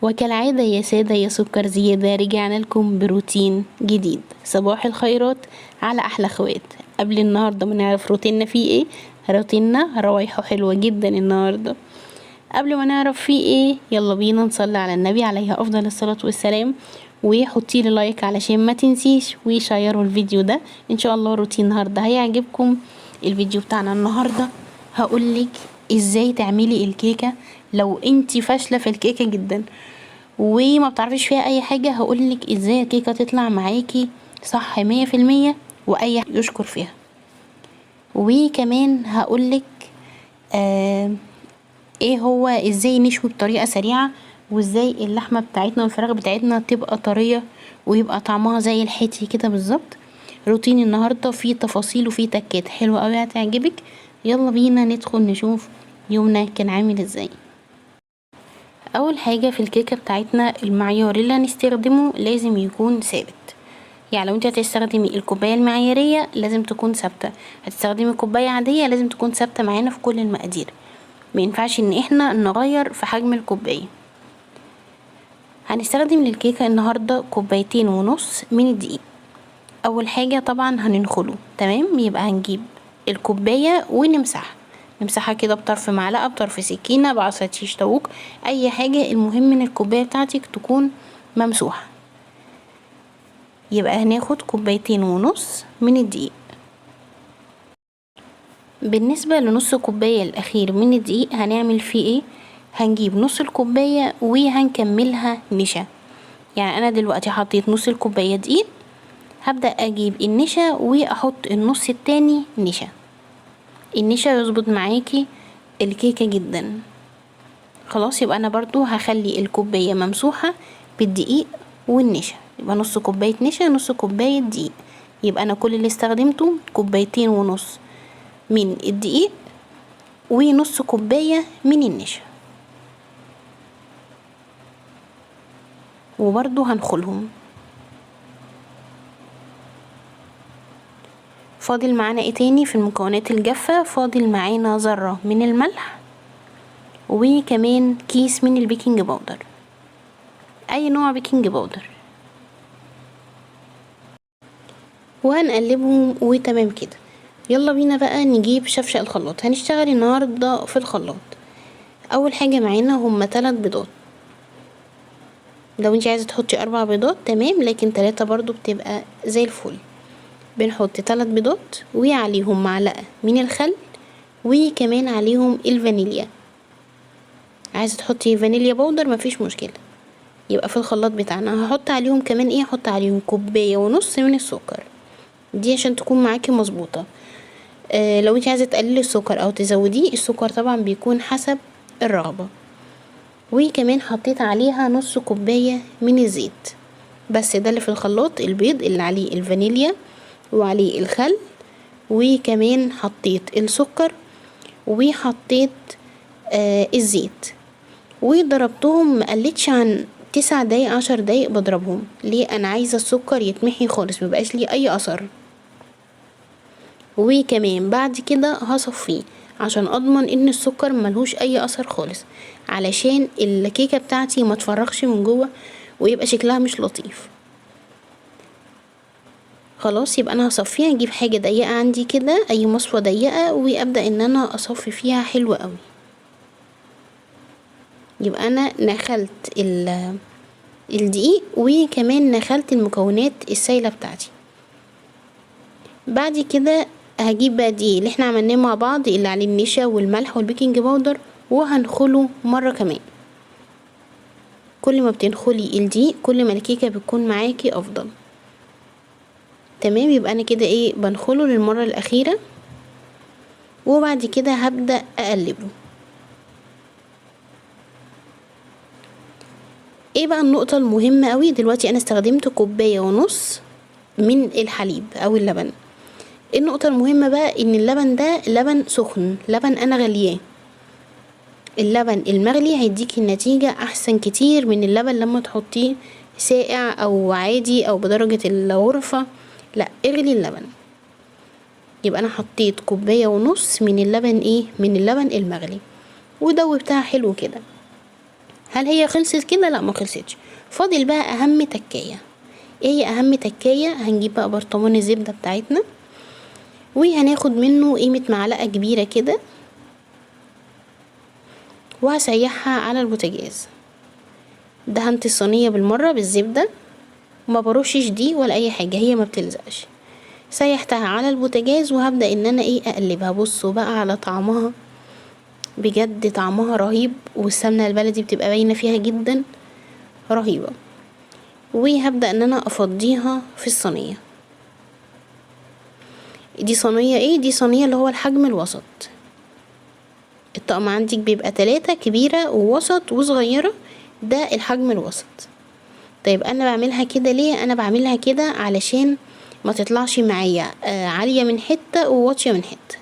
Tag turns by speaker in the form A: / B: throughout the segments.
A: وكالعادة يا سادة يا سكر زيادة، رجعنا لكم بروتين جديد. صباح الخيرات على أحلى اخوات. قبل النهاردة ما نعرف روتيننا فيه ايه، روتيننا روايحه حلوة جدا النهاردة. قبل ما نعرف فيه ايه يلا بينا نصلي على النبي عليه افضل الصلاة والسلام، وحطي لي like علشان ما تنسيش، وشيروا الفيديو ده. ان شاء الله روتين النهارده هيعجبكم. الفيديو بتاعنا النهارده هقولك ازاي تعملي الكيكه لو انتي فاشلة في الكيكه جدا وما بتعرفيش فيها اي حاجة. هقولك ازاي الكيكه تطلع معاكي صح 100% واي يشكر فيها. وكمان هقولك ايه هو ازاي نشوي بطريقة سريعة، وازاي اللحمة بتاعتنا والفراخ بتاعتنا تبقى طرية ويبقى طعمها زي الحيتي كده بالظبط. روتين النهارده فيه تفاصيل وفيه تكات حلوة قوي هتعجبك. يلا بينا ندخل نشوف يومنا كان عامل ازاي. اول حاجة في الكيكه بتاعتنا المعيار اللي هنستخدمه لازم يكون ثابت. يعني لو انت هتستخدمي الكوباية المعياريه لازم تكون ثابتة، هتستخدمي كوباية عادية لازم تكون ثابتة معانا في كل المقادير. ما ينفعش ان احنا نغير في حجم الكوباية. هنستخدم للكيكه النهارده 2.5 كوباية من الدقيق. اول حاجة طبعا هننخله، تمام؟ يبقى هنجيب الكوباية ونمسحها، نمسحها كده بطرف معلقه، بطرف سكينة، بعصاية شيش طاووق، اي حاجة. المهم ان الكوباية بتاعتك تكون ممسوحة. يبقى هناخد 2.5 كوباية من الدقيق. بالنسبة لنص كوباية الاخير من الدقيق هنعمل فيه ايه؟ هنجيب نص الكوباية وهنكملها نشا. يعني انا دلوقتي حطيت نص الكوباية دقيق، هبدا اجيب النشا واحط النص التاني نشا. النشا يظبط معاكي الكيكه جدا. خلاص، يبقى انا برضو هخلي الكوباية ممسوحة بالدقيق والنشا. يبقى نص كوباية نشا، نص كوباية دقيق. يبقى انا كل اللي استخدمته 2.5 كوباية من الدقيق ونص كوباية من النشا، وبرضو هنخلهم. فاضل معانا ايه تاني في المكونات الجافة؟ فاضل معانا ذرة من الملح، وكمان كيس من ال baking powder، اي نوع baking powder، وهنقلبهم وتمام كده. يلا بينا بقى نجيب شفشق الخلاط. هنشتغل النهاردة في الخلاط. اول حاجة معانا هما 3 بيضات. لو انتي عايزة تحطي 4 بيضات تمام، لكن 3 برضو بتبقى زي الفل. بنحط 3 بيضات وعليهم معلقة من الخل، وكمان عليهم الفانيليا. عايزة تحطي فانيليا powder مفيش مشكلة. يبقى في الخلاط بتاعنا هحط عليهم كمان ايه؟ هحط عليهم 1.5 كوباية من السكر، دي عشان تكون معاكي مظبوطة. لو انتي عايزة تقللي السكر او تزوديه، السكر طبعا بيكون حسب الرغبة. وكمان حطيت عليها نص كوباية من الزيت. بس ده اللي في الخلاط، البيض اللي عليه الفانيليا وعليه الخل، وكمان حطيت السكر وحطيت الزيت، وضربتهم ما قلتش عن 9 دقايق 10 دقايق بضربهم. ليه؟ انا عايزه السكر يتمحي خالص، ميبقاش ليه اي اثر. وكمان بعد كده هصفيه عشان اضمن ان السكر ملهوش اي اثر خالص، علشان الكيكه بتاعتي ما تفرغش من جوه ويبقى شكلها مش لطيف. خلاص، يبقى انا هصفيها. اجيب حاجة ضيقه عندي كده، اي مصفى ضيقه، وابدا ان انا اصفي فيها حلو قوي. يبقى انا نخلت الدقيق وكمان نخلت المكونات السايله بتاعتي. بعد كده هجيب بقى الدقيق اللي احنا عملناه مع بعض، اللي عليه النشا والملح وال baking powder، وهنخله مرة كمان. كل ما بتنخلي الدقيق كل ما الكيكه بتكون معاكي افضل. تمام، يبقى انا كده ايه، بنخله للمرة الاخيرة، وبعد كده هبدا اقلبه. ايه بقى النقطة المهمة قوي دلوقتي؟ انا استخدمت 1.5 كوباية من الحليب او اللبن. النقطة المهمة بقى ان اللبن ده لبن سخن، لبن انا غلياه. اللبن المغلي هيديكي النتيجة احسن كتير من اللبن لما تحطيه ساقع او عادي او بدرجة الغرفة. لا، اغلي اللبن. يبقى انا حطيت 1.5 كوباية من اللبن ايه، من اللبن المغلي، ودوبتها حلو كده. هل هي خلصت كده؟ لا ما خلصتش. فاضل بقى اهم تكايه. ايه هي اهم تكايه؟ هنجيب بقى برطمان الزبدة بتاعتنا، وهناخد منه قيمة معلقه كبيرة كده، وهسيحها على البوتاجاز. دهنت الصينية بالمرة بالزبده، وما برشش دي ولا اي حاجة، هي ما بتلزقش. سيحتها على البوتاجاز، وهبدا ان انا ايه اقلبها. بصوا بقى على طعمها، بجد طعمها رهيب، والسمنه البلدي بتبقى باينة فيها جدا، رهيبة. وهبدا ان انا افضيها في الصينية. دي صينية ايه؟ دي صينية اللي هو الحجم الوسط. الطقم عندك بيبقى 3، كبيرة ووسط وصغيره، ده الحجم الوسط. طيب انا بعملها كده ليه؟ انا بعملها كده علشان ما تطلعش معايا عالية من حتة وواطيه من حتة.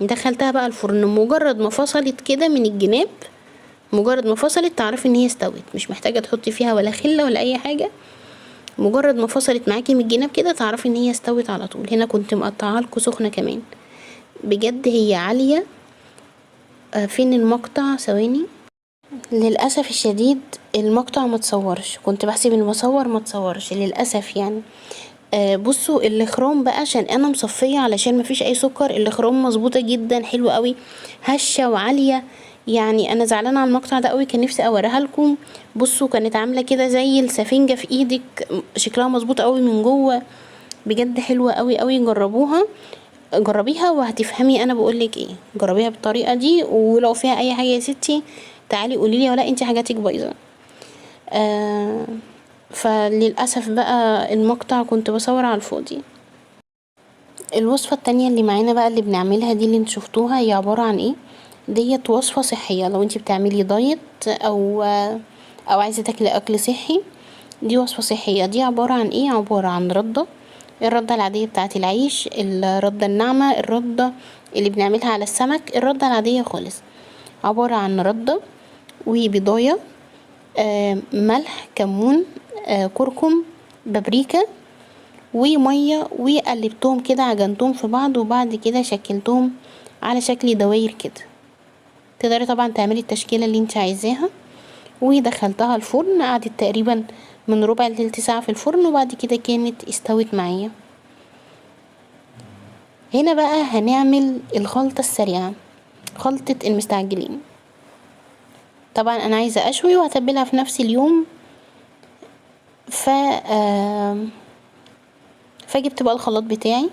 A: دخلتها بقى الفرن، مجرد ما فصلت كده من الجناب، مجرد ما فصلت تعرفي ان هي استوت، مش محتاجه تحطي فيها ولا خله ولا اي حاجة. مجرد ما فصلت معاكي من الجناب كده تعرفي ان هي استوت على طول. هنا كنت مقطعاها لكم سخنة كمان، بجد هي عالية. فين المقطع؟ ثواني. للاسف الشديد المقطع ما تصورش، كنت بحسب اني بصور ما تصورش للاسف يعني. بصوا الاخرام بقى، عشان انا مصفيه علشان ما فيش اي سكر، الاخرام مظبوطة جدا، حلوة قوي، هشه وعاليه. يعني انا زعلانة على المقطع ده قوي، كان نفسي اوريها لكم. بصوا كانت عامله كده زي السفنجه في ايدك، شكلها مظبوط قوي من جوه، بجد حلوة قوي قوي. جربوها، جربيها وهتفهمي انا بقولك ايه. جربيها بالطريقة دي، ولو فيها اي حاجة يا ستي تعالي قوليلي، ولا انتي حاجاتك بايظة. فللاسف بقى المقطع كنت بصور على الفاضي. الوصفة التانية اللي معانا بقى اللي بنعملها دي اللي انتوا شفتوها، هي عبارة عن ايه؟ ديت وصفه صحية لو انتي بتعملي دايت او عايزه تاكلي اكل صحي، دي وصفه صحية. دي عبارة عن ايه؟ عبارة عن رده، الردة العادية بتاعه العيش، الردة الناعمة، الردة اللي بنعملها على السمك، الردة العادية خالص. عبارة عن رده وبضايه، ملح، كمون، كركم، بابريكا، ومية، وقلبتهم كده، عجنتهم في بعض، وبعد كده شكلتهم على شكل دواير كده. تقدري طبعا تعملي التشكيلة اللي انت عايزاها. ودخلتها الفرن، قعدت تقريبا من ربع لتلت ساعة في الفرن، وبعد كده كانت استوت معايا. هنا بقى هنعمل الخلطة السريعة، خلطه المستعجلين. طبعا انا عايزه اشوي وهتبلها في نفس اليوم، فجبت بقى الخلاط بتاعي،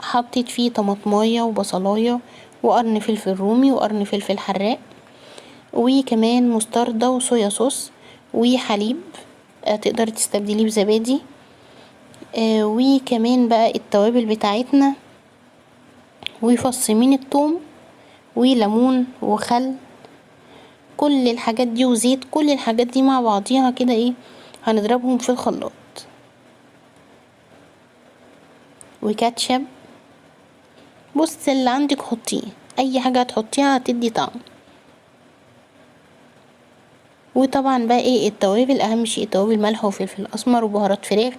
A: حطيت فيه طماطمايه وبصلايه وقرن فلفل رومي وقرن فلفل حراق، وكمان مستردة وصويا صوص وحليب، تقدري تستبدليه بزبادي، وكمان بقى التوابل بتاعتنا، وفص من الثوم وليمون وخل، كل الحاجات دي وزيت، كل الحاجات دي مع بعضيها كده ايه هنضربهم في الخلاط، وكاتشب. بص اللي عندك حطيه، اي حاجة هتحطيها هتدي طعم. وطبعا بقى ايه التوابل، اهم شيء التوابل، ملح وفلفل اسمر وبهارات فراخ،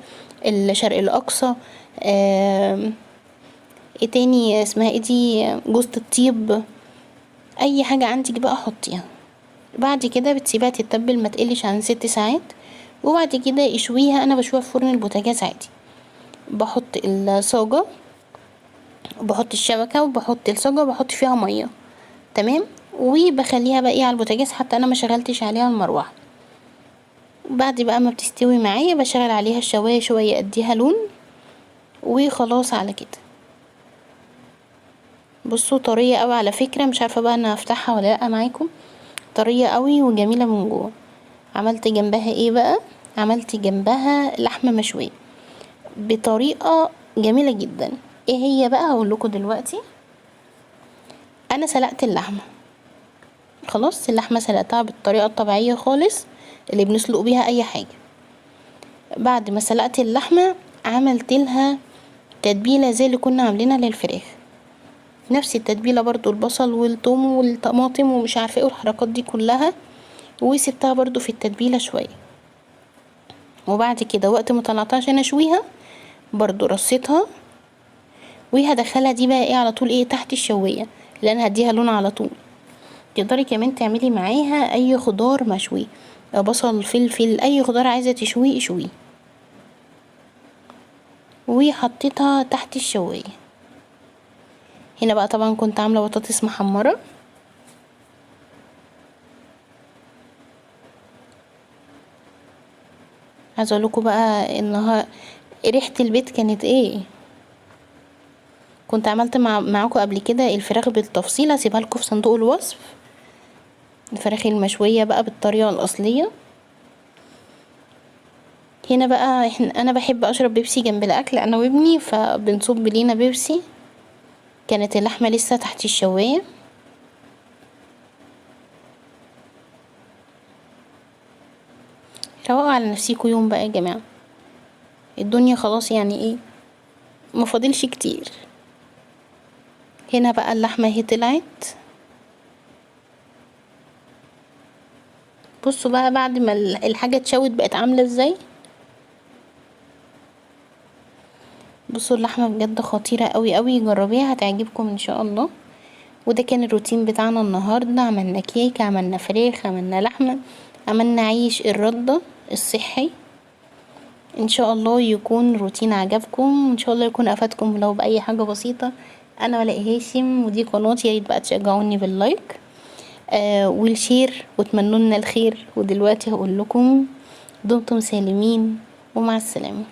A: الشرق الاقصى، ايه تاني اسمها ايه دي، جوزة الطيب، اي حاجة عندك بقى حطيها. بعد كده بتسيبها تتبل ما تقلش عن 6 ساعات، وبعد كده اشويها. انا بشويها في فرن البوتاجاز عادي، بحط الصاجه، بحط الشبكة وبحط الصاجه وبحط فيها مية، تمام، وبخليها بقى ايه على البوتاجاز، حتى انا ما شغلتش عليها المروحة. بعد بقى ما بتستوي معايا بشغل عليها الشوايه شوية اديها لون، وخلاص على كده. بصوا طرية قوي على فكرة، مش عارفه بقى انا هفتحها ولا لا معاكم، طرية قوي وجميلة من جوه. عملت جنبها ايه بقى؟ عملت جنبها لحمه مشوية بطريقة جميلة جدا. ايه هي بقى؟ هقول لكم دلوقتي. انا سلقت اللحمة خلاص، اللحمة سلقتها بالطريقة الطبيعية خالص اللي بنسلق بيها اي حاجة. بعد ما سلقت اللحمة عملت لها تتبيله زي اللي كنا عاملينها للفراخ، نفس التتبيله برضو، البصل والثوم والطماطم ومش عارفه ايه والحركات دي كلها، وسبتها برضو في التتبيله شوية. وبعد كده وقت ما طلعتها عشان اشويها برضو رصيتها، وهدخلها دي بقى ايه على طول ايه تحت الشوايه، لان هديها لون على طول. تقدري كمان تعملي معاها اي خضار مشوي، بصل، فلفل، اي خضار عايزة تشويه اشويه. وحطيتها تحت الشواية. هنا بقى طبعا كنت عاملة بطاطس محمرة. عايزة اقولكوا بقى انها ريحة البيت كانت ايه. كنت عملت معاكم قبل كده الفراخ بالتفصيل، هسيبها لكم في صندوق الوصف، الفراخ المشوية بقى بالطريقة الأصلية. هنا بقى انا بحب اشرب بيبسي جنب الاكل انا وابني، فبنصب لينا بيبسي. كانت اللحمة لسه تحت الشواية. روقوا على نفسيكوا يوم بقى يا جماعة، الدنيا خلاص يعني ايه، ما فاضلش كتير. هنا بقى اللحمة اهي طلعت. بصوا بقى بعد ما الحاجة اتشوت بقت عاملة ازاي. بصوا اللحمة بجد خطيرة قوي قوي، جربيها هتعجبكم ان شاء الله. وده كان الروتين بتاعنا النهاردة، عملنا كيك، عملنا فراخ، عملنا لحمة، عملنا عيش الردة الصحي. ان شاء الله يكون روتين عجبكم، وان شاء الله يكون افادكم لو باي حاجة بسيطة. انا ولاء هاشم ودي قناتي، يا ريت بقى تشجعوني بال like وال share، واتمنوا لنا الخير. ودلوقتي هقول لكم دمتم سالمين ومع السلامة.